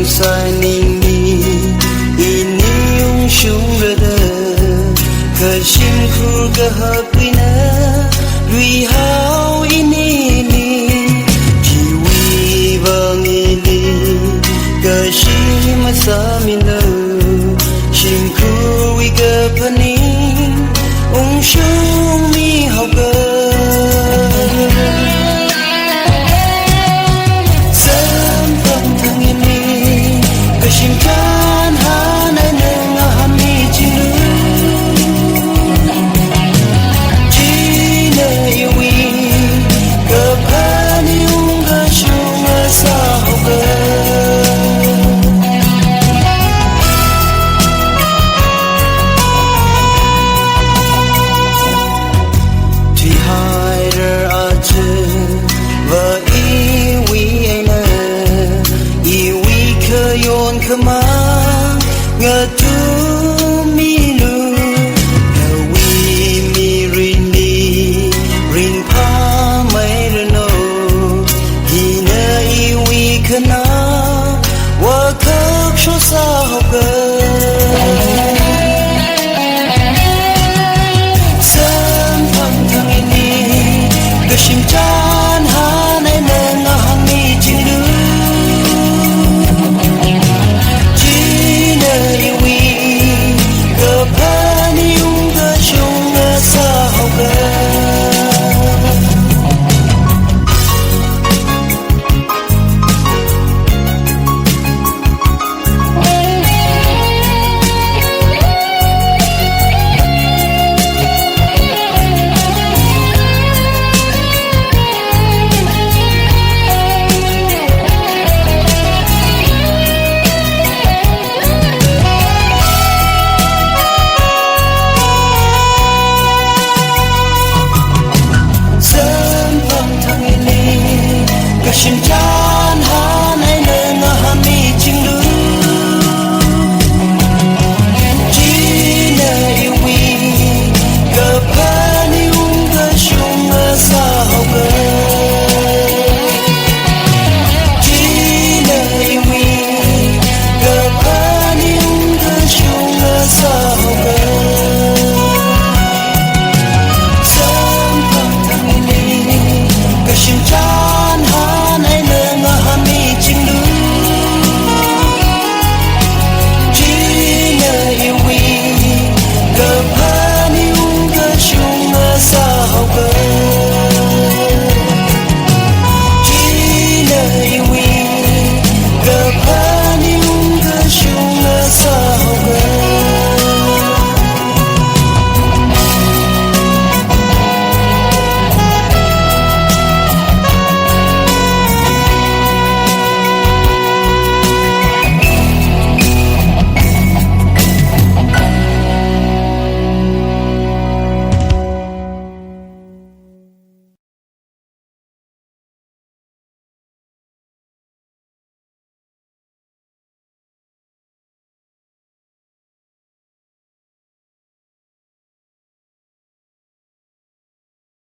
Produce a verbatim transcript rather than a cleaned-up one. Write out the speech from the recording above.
Sainingmi ini ungshungrada, kashimkhur kahapwui eina luihao inili, chiwui vang ili kashim masāmilu, shimkhurwui kaphaning ungshungmihaoga. Samphang thangini kashim kanhana nang ahammi chinu. China iwui kaphaning ungkashung masāhaoga. Thihairar aja va iwui eina, iwui khayon khamang ngathummilu. Nawui mirinli ringphāmeiranu, hina iwui khanā vākhak shosāhaoga.